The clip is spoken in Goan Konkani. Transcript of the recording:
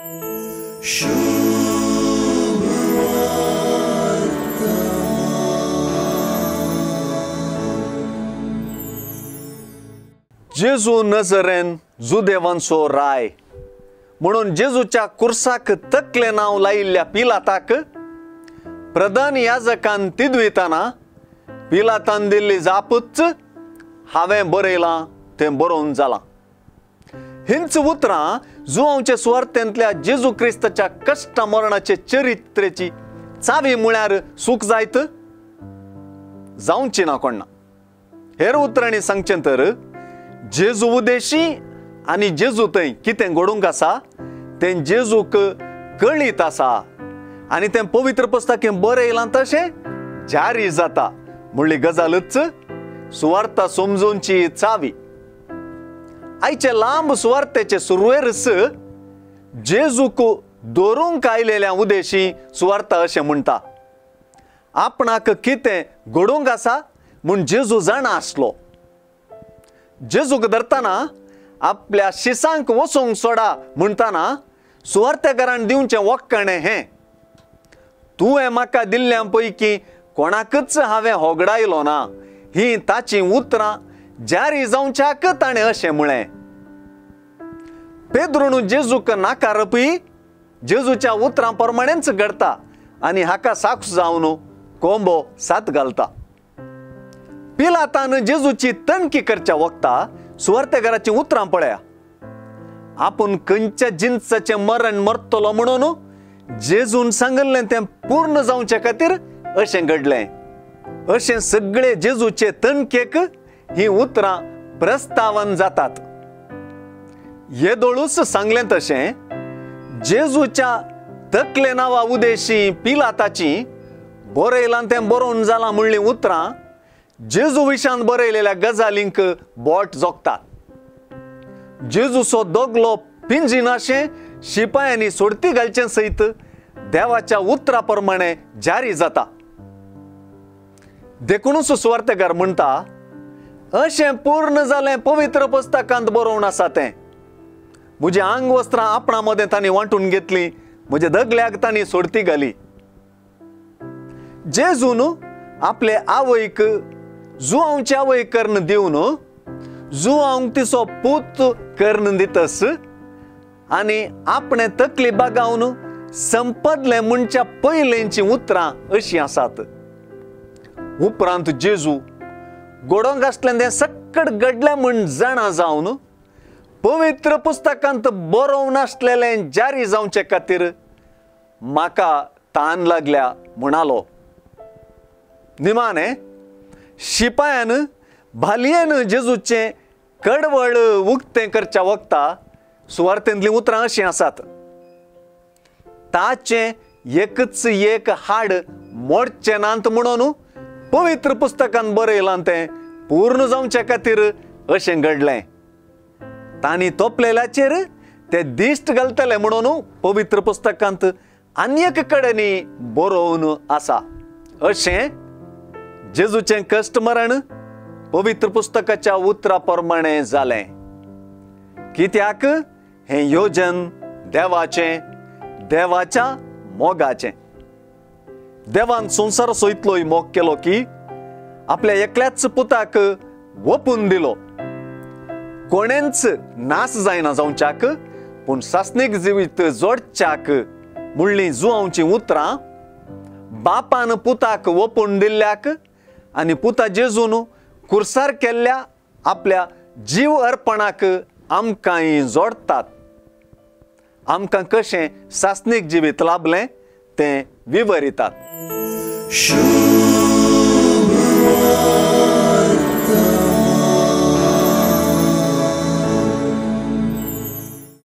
जेजू नजरेन जुदेवांचो राय म्हणून जेजूच्या कुर्साक तकलें नांव लायिल्ल्या पिलाताक प्रधान याजकान तिदविताना पिलातान दिल्ली जापूच हांवें बरयलां तें बरोवन जालां। हींच उतरां जुवांवचे सुवार्थेंतल्या जेजू क्रिस्ताच्या कश्ट मरणाचे चरित्रेची चावी म्हळ्यार सूख जायत जावची ना कोण्णा। हेर उतरांनी सांगचें तर जेजू उदेशी आनी जेजू थंय कितें घडूंक आसा तें जेजूक कळीत आसा आनी तें पवित्र पुस्तकें बरयलां तशें जारी जाता म्हणली गजालूच सुवार्ता समजूनची चावी। आयचे लांब सुवार्तेचे सुरवेरच जेजूक दवरूंक आयलेल्या उदेशी सुवार्ता अशें म्हणटा, आपणाक कितें घडूंक आसा म्हूण जेजू जाणा आसलो। जेजूक धरतना आपल्या शिसांक वचूंक सोडा म्हणटाना सुवार्तेकारान दिवचें वक्काणें हें, तुवें म्हाका दिल्ल्या पैकी कोणाकच हांवें होगडायलो ना, ही ताचीं उतरां जारी जावच्याक ताणें अशें म्हळें। पेद्रून जेजूक नाकारपी जेजूच्या उतरां प्रमाणेंच घडता आनी हाका साक्ष जावन कोंबो सात घालता। पिलातान जेजूची तणकी करच्या वखता सुवार्तेकाराचीं उतरां पळया, आपूण खंयच्या जिनसाचें मरण मरतलो म्हणून जेजून सांगिल्लें तें पूर्ण जावचे खातीर अशें घडलें। अशें सगळे जेजूचे तणकेक ही उतरां प्रस्तावन जातात। येदोळूच सांगलें तशें जेजूच्या तकले नांवा उदेशी पिलाताची बरयलां तें बरोवन जालां म्हणलीं उतरां जेजू विशान बरयलेल्या गजालींक बोट जोगतात। जेजूचो दोगलो पिंजिनाशें शिपायांनी सोडती घालचें सयत देवाच्या उतरा प्रमाणे जारी जाता। देखूनच सुवार्तेकार म्हणटा, अशें पूर्ण जालें पवित्र पुस्तकांत बरोवन आसा तें, म्हजी आंगवस्त्रां आपणा मदें तांणी वांटून घेतली, म्हज्या दगल्याक तांणी सोडती घाली। जेजून आपले आवयक जुवांवची आवय कर्ण दिवन जुवांक तिचो पूत कर्ण दितस आनी आपणे तकली बागावन संपदलें म्हणच्या पयलेंचीं उतरां अशीं आसात। उपरांत जेजू घडोवंक आसलें तें सक्कड घडलें म्हूण जाणा जावन पवित्र पुस्तकांत बरोवन आसलेलें जारी जावचे खातीर म्हाका तान लागल्या म्हणालो। निमाणे शिपायान भालयेन जेजूचें कडवळ उक्तें करच्या वखता सुवार्थेंतलीं उतरां अशीं आसात, ताचें एकच एक हाड मोडचें नात म्हणून पवित्र पुस्तकान बरयलां तें पूर्ण जावचे खातीर अशें घडलें। तांणी तोपलेल्याचेर ते दिश्ट घालतले म्हणून पवित्र पुस्तकांत आनी एक कडेन बरोवन आसा। अशें जेजूचें कश्ट मरण पवित्र पुस्तकाच्या उतरा प्रमाणे जालें। कित्याक हें योजन देवाचें, देवाच्या मोगाचें। देवान संवसाराचो इतलोय मोग केलो की आपल्या एकल्याच पुताक ओपून दिलो, कोणेंच नास जायना जावच्याक पूण सासणीक जिवीत जोडच्याक म्हणलीं जुवांवचीं उतरां बापान पुताक ओपून दिल्ल्याक आनी पुता जेजून कुर्सार केल्ल्या आपल्या जीव अर्पणाक आमकांय जोडटात। आमकां कशें सासणीक जिवीत लाभलें तें विवरितात।